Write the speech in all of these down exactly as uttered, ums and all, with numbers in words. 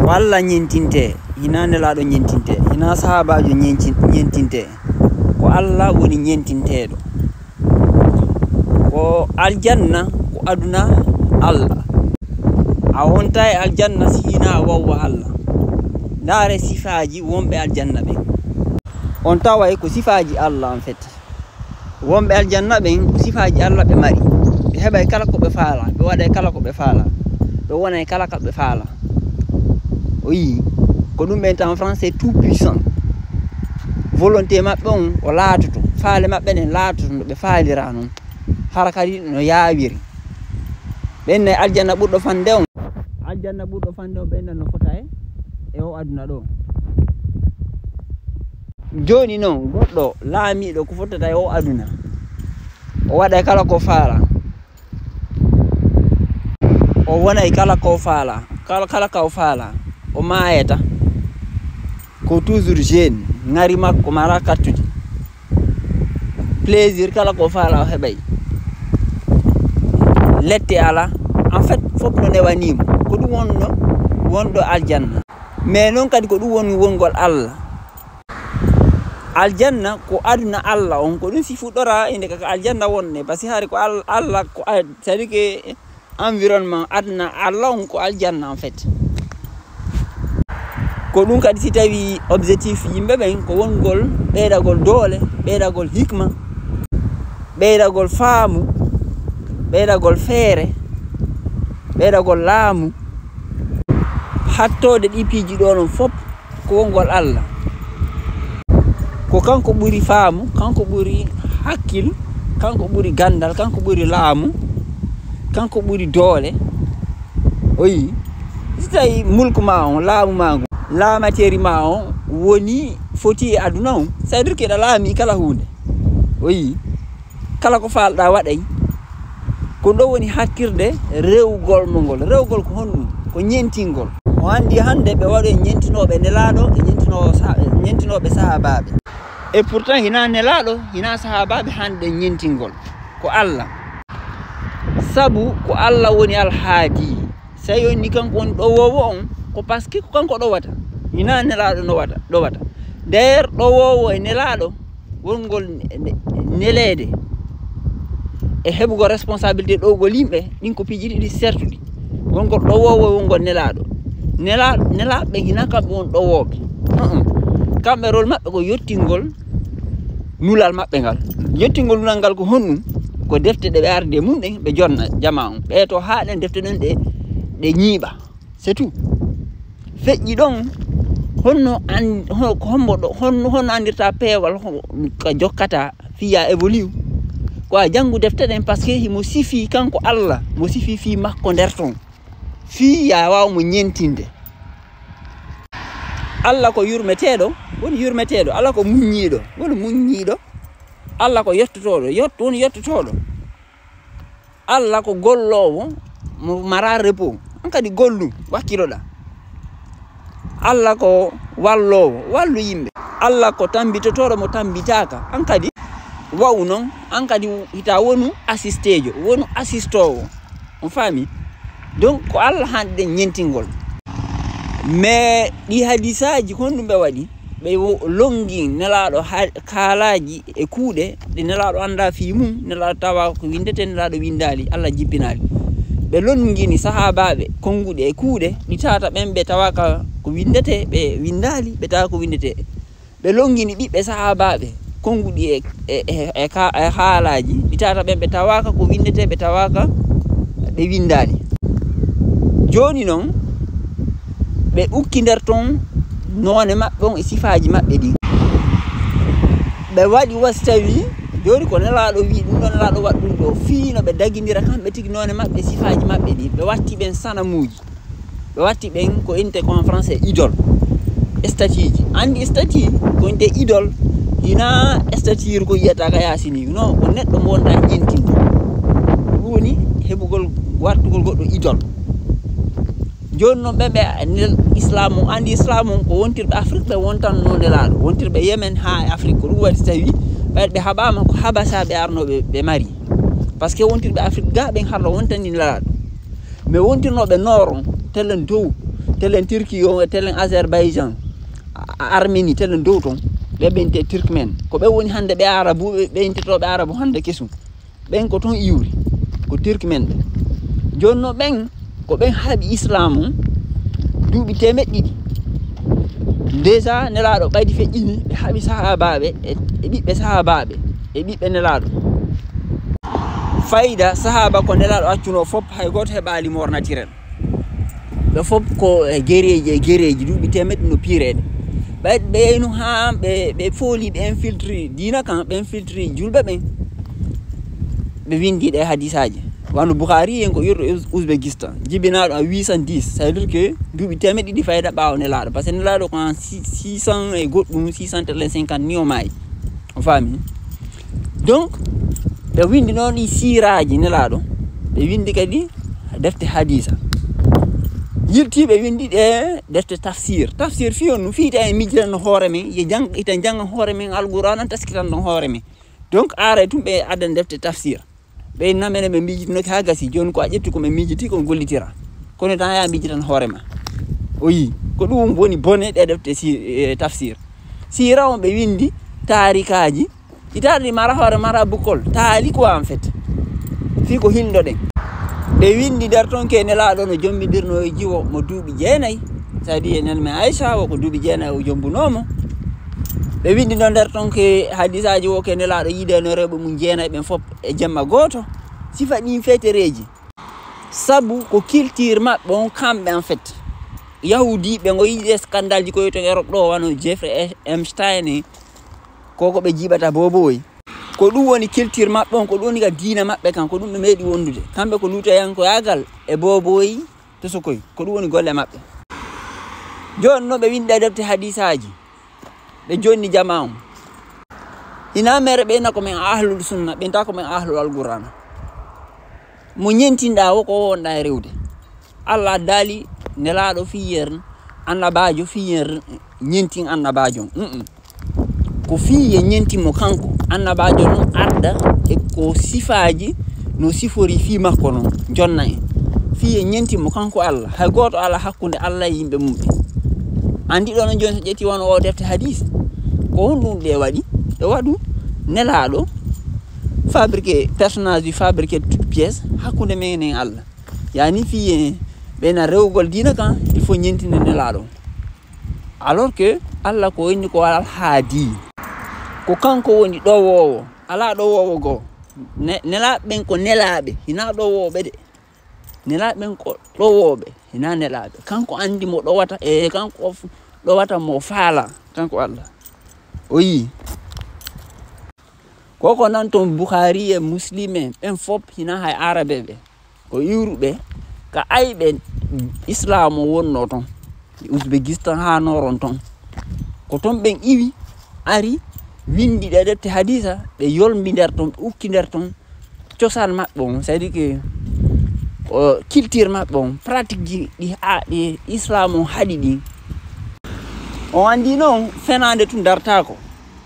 Ko Allah ñentinte, hinaa Nelaaɗo ñentinte, hinaa sahaabaajo ñenci-, ñentinte. Ko Allah woni ñentinteeɗo. Ko aljanna, ko aduna Allah. A wonta e aljanna si hinaa wawwa Allah. Ndaare sifaaji wonɓe aljanna ɓen. On taway ko sifaaji Allah, en fait. Wonɓe aljanna ɓen, ko sifaaji Allah ɓe mari. Ɓe heɓay kala ko ɓe faala, ɓe waɗay kala ko ɓe faala, ɓe wonay kala ko ɓe faala. O yii, ko ɗum ɓe wiyata en français tout puissant. Volonté maɓɓe on, o laatoto, faale maɓɓe ɗen laatoto no ɓe faalira non. Hara kadi no yaawiri. Ɓen ne aljanna ɓurɗo fande on. Aljanna ɓurɗo fande on ɓen no fota e, e o aduna ɗo. Jooni non, goɗɗo laamiiɗo ko fottata e o aduna, o waɗay kala ko faala. O wonay kala ko faala, kala, kala ka o faala. O maayata. Ko toujours jeune, ŋari makko mara kattude. Plaisir kala ko faala o heɓay. Lette ala. En fait, fof no newanii mo. Ko ɗum wonno, wonɗo aljanna. Mais noon kadi ko ɗum woni wongol Allah. Aljanna ko aduna Allah on, ko ɗum si fuɗɗora inde ka aljanna wonde, parce que hari ko Al-, Allah ko a-, c'est-à-dire que environnement aduna Allah on ko aljanna en fait. Ko ɗum kadi si tawi objectif yimɓe ɓen ko wongol ɓeydagol doole, ɓeydagol hikma, ɓeydagol faamu, ɓeydagol feere, ɓeydagol laamu, hattode ɗi piiji ɗo non fof ko wongol Allah. Ko kanko ɓuri faamu, kanko ɓuri hakkil, kanko ɓuri gandal, kanko ɓuri laamu, kanko ɓuri doole. O yii, si tawi mulku ma on, laamu ma ngu, laamateri ma on woni foti e aduna on, c'est-à-dire que ɗa laami kala huunde. O yii, kala ko faalɗa waɗay. Ko ɗo woni hattirde rewgol mo ngol. Rewgol ko honɗum? Ko ñentingol. O anndi hannde ɓe waɗo e ñentinooɓe Nelaaɗo, e ñentinoo sa-, e ñentinooɓe sahaabaaɓe. Et pourtant, hinaa Nelaaɗo, hinaa sahaabaaɓe hannde ñentingol. Ko Allah. Sabu ko Allah woni Alhaadi. So a yonni kanko woni ɗowoowo on, ko parce que ko kanko ɗowata. Hinaa Nelaaɗo nowata, ɗowata. D'ailleurs, ɗowoowo e Nelaaɗo, wongol ne-, ne-, neleede e heɓugol responsabilité ɗowgol yimɓe, ɗin ko piiji ɗiɗi sertuɗi. Wongol ɗowoowo e wongol nelaaɗo. Nela-, nelaaɓe hinaa kamɓe won ɗowooɓe. Uh-uh. Kamɓe rôle maɓɓe ko yottingol nulal maɓɓe ngal. Yottingol nulal ngal ko honɗum? Ko defte ɗe ɓe arde mum ɗen, ɓe jonna jamaa on. Ɓe to haa ɗen defte ɗen ɗe, ɗe ñiiɓa. C'est tout. Feƴƴi ɗon, honno an-, ho-, ko hombo ɗo, honno, honno andirta peewal ho-, ka jokkata fii ya évolue? Ko a janngu defte ɗen, parce que himo sifii kanko Allah, mo sifii fii makko nder ton. Fii ya waaw mo ñentinde. Allah ko yurmeteeɗo, woni yurmeteeɗo. Allah ko muññiiɗo, woni muññiiɗo. Allah ko yettotooɗo, yetto-, woni yettotooɗo. Allah ko golloowo mo mara repos. An kadi gollu, wakkiloɗa. Allah ko walloowo, wallu yimɓe. Allah ko tambitotooɗo mo tambitaaka. An kadi wa'u non, an kadi hita wonu assisteejo, wonu assistoowo. On faami? Donc, ko Allah hanɗen ñentingol. Mais ɗi hadisaaji, ko honɗum ɓe waɗi? Ɓe wo-, lonngi Nelaaɗo ha-, kaalaaji e kuuɗe ɗe Nelaaɗo anndaa fii mum, Nelaaɗo tawa ko winndete, Nelaaɗo winndaali, Allah jippinaali. Ɓe lonngini sahaabaaɓe konnguɗi e kuuɗe ɗi tawata ɓen ɓe tawaaka ko winndete, ɓe winndaali, ɓe tawa ko winndete. Ɓe lonngini ɓiɓɓe sahaabaaɓe konnguɗi e, e, e, e ka-, e haalaaji ɗi tawata ɓen ɓe tawaaka ko winndete, ɓe tawaaka ɓe winndaali. Jooni non, ɓe ukki nder ton noone maɓɓe on e sifaaji maɓɓe ɗin. Ɓe waɗi wa si tawi, jooni ko Nelaaɗo wi'i ɗum ɗo, Nelaaɗo waɗi ɗum ɗo, fii no ɓe dagindira kamɓe tigi noone maɓɓe, sifaaji maɓɓe ɗin. Ɓe watti ɓen sanamuuji. Ɓe watti ɓen ko innte ko en français idole. Statue ji. Anndi statue ko innte idole, hinaa statue ko yiyata ka yaasi ni. Non, ko neɗɗo mo wonta ñentinde. Ɗum woni heɓugol, wartugol goɗɗo idole. Jooni non ɓe, ɓe nel-, Islam on, anndi Islam on ko wontirɓe Afrique ɓe wontanno Nelaaɗo, wontirɓe Yemen haa e Afrique. Ko ɗum waɗi so tawi ɓayde ɓe haɓaama ko Habasa ɓe arno ɓe, ɓe mari. Parce que wontirɓe Afrique ga ɓen harno wontani Nelaaɗo. Mais wontirnooɓe Nord on, tellen dow, telen Turquie o, telen Azerbaïdjan, a, a Arménie, telen dow ton. Ɓe ɓe inte Turkmen. Ko ɓe woni hannde ɓe Arabu, ɓe, ɓe intetooɓe Arabu hannde kesum. Ɓen ko ton iwri, ko Turkmen ɓe. Jooni no ɓen, ko ɓen haɓi Islam on duuɓi teemeɗɗe ɗiɗi. Déjà, Nelaaɗo ɓaydi feƴƴini, ɓe haɓi sahaabaaɓe e, e ɓiɓɓe sahaabaaɓe e ɓiɓɓe Nelaaɗo. Fayda sahaaba ko Nelaaɗo accunoo fof, hay gooto heɓaali mort naturel. Ɓe fof ko e gereeji e gereeji, duuɓi teemeɗɗe no piireede. Ɓay-, ɓe yeyno haa ɓe, ɓe fooli, ɓe infiltri diina kan, ɓe infiltri julɓe ɓen. Ɓe windi ɗe hadisaaji. Wano Bukhari en ko iwruɗo Uz-, Uzbekistan, jibinaaɗo en huit cent dix, ça veut dire que duuɓi teemeɗɗe ɗiɗi fayda ɓaawo Nelaaɗo, parce que Nelaaɗo ko en six cents e goɗɗum, six cent cinquante ni o maayi. On faami? Donc, ɓe windi noon ɗi siiraaji Nelaaɗo, ɓe windi kadi defte hadiisa. Yiltii ɓe windi ɗe defte tafsir. Tafsir fii on no fii ita en miijitan no hoore men, ye jang-, ita jannga hoore men Alqur'aana, taskitan no hoore men. Donc, aara e tun ɓe addan defte tafsir. Ɓe inna menen ɓe miijitinoke haa gasi, jooni ko a ƴetti ko ɓe miijiti, ko gollitira. Kono tan yaa miijitan hoore ma. O yii, ko ɗum woni bone ɗe defte si-, e, tafsir. Siira on ɓe windi taarikaaji, itaade mara hoore mara bukol, taali quoi en fait. Fii ko hilndoɗen. Ɓe windi nder ton ke Nelaaɗo no jommidirno e jiwo mo duuɓi jeenayi. C'est-à-dire, nene men Aïcha, o ko duuɓi jeenayi o jombunoo mo. Ɓe windi no nder ton ke hadisaaji o ke Nelaaɗo yiide no rewɓe mum jeenayi ɓen fof e jemma gooto. Sifa ɗin fetereeji. Sabu ko culture maɓɓe on kamɓe, en fait. Yahuudiiɓe ngo yiɗi e scandale ji ko e to Europe ɗo, wano Jeffrey Epstein en, ko ko ɓe jiiɓata booboy. Ko ɗum woni culture maɓɓe on, ko ɗum woni ka diina maɓɓe kan, ko ɗum ɓe meeɗi wondude. Kamɓe ko luutayankoyaagal e booboy, tosokoy, ko ɗum woni golle maɓɓe. Jooni no ɓe winda e defte hadisaaji, ɓe jonni jamaa on. Ina mere ɓe na ko men ahlul sunna, ɓe nta ko men ahlul alqur'ana. Mo ñentinɗa o ko wonɗa e rewde. Allah daali Nelaaɗo fii yen, annabaajo fii yen, ñentin annabaajo on. Mm-mm. Ko fii yen ñentin mo kanko, annabaajo non adda e ko sifaaji no sifori fii makko non, jonna en. Fii yen ñentin mo kanko Allah, hay gooto alaa hakkunde Allah e yimɓe mum ɓe. Anndi ɗo non jooni so ƴetti wano o defte hadis, ko honɗum ɗe waɗi? Ɗe waɗu Nelaaɗo fabriqué, personnage fabriqué toute pièce hakkunde men e Allah. Yani fii en ɓeyna rewugol diina kan, il faut ñentinde Nelaaɗo. Alors que Allah ko inni ko alhaadi. Ko kanko woni ɗowoowo, alaa ɗowoowo goo. Ne-, nelaaɓe ɓen ko nelaaɓe, hinaa ɗowooɓe de. Nelaaɓe ɓen ko ɗowooɓe, hinaa nelaaɓe. Kanko anndi mo ɗowata, e kanko f-, ɗowata mo faala, kanko Allah. O yii. Ko ko nan ton Bukhari e Muslim en, ɓen fof hinaa hay Aarabe ɓe. Ko iwruɓe ka ayɓe Islaam o wonnoo ton, Uzbekistan haa noron ton. Ko ton ɓen iwi, ari, windi ɗe defte hadiisa, ɓe yolmi nder ton, ɓe ukki nder ton cosaan maɓɓe on, c'est-à-dire que, o, culture maɓɓe on, pratique ji ɗi, a, ɗi Islaam on haɗi ɗin. On anndi non, fenaande tun dartaako.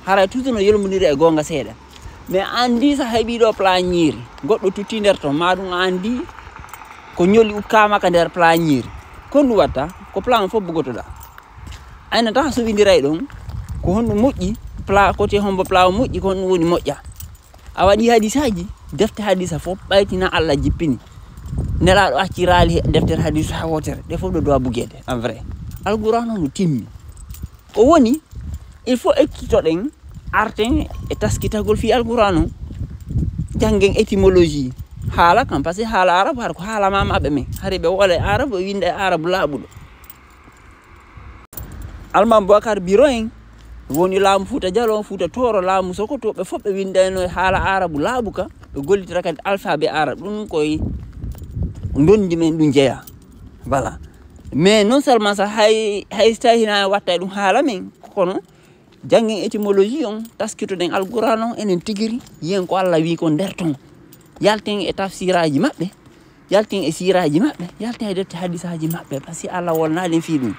Haray toujours no yolmondiri e goonga seeɗa. Mais anndi so heɓii ɗo plat ñiiri, goɗɗo tutti nder ton, maa ɗum a anndi ko ñoli ukkaama ka nder plat ñiiri. Ko honɗum watta? Ko plat on fof bugotoɗaa. Aynata so windiray ɗon, ko honɗum moƴƴi, plat, côté hombo plat o moƴƴi, ko honɗum woni moƴƴa. A waɗi hadisaaji, defte hadisa fof ɓaytina Allah jippini. Nelaaɗo acciraali he-, deftere hadisa haa wootere, ɗe fof ɗo dowa bugeede, en vrai. Alqur'aana no timmi. Ko woni, il faut ekkitoɗen, arten e taskitagol fii Alqur'aana on. Janngen étymologie. Haala kan, parce que haala Arabu, hara ko haala maamaaɓe men. Hari ɓe woola e Arabu, ɓe winda e Arabu laaɓuɗo. Almaami Bubakar Biro en woni laamu Fuuta Jaloo, Fuuta Tooro, laamu Sokoto, ɓe fof ɓe windayno e haala Arabu laaɓuka, ɓe gollitira kadi alfabe Arabu. Ɗum koye ndondi men ɗum jeyaa. Voilà. Mais non seulement ça, hay, hay so tawi hina watta e ɗum haala men, kono janngen étymologie on, taskitoɗen Alqur'aana on, enen tigiri, yiyen ko Allah wii ko nder ton. Yalten e tafsiraaji maɓɓe, yalten e siiraaji maɓɓe, yalten e defte hadisaaji maɓɓe, parce que Allah wolnaa ɗen fii ɗum.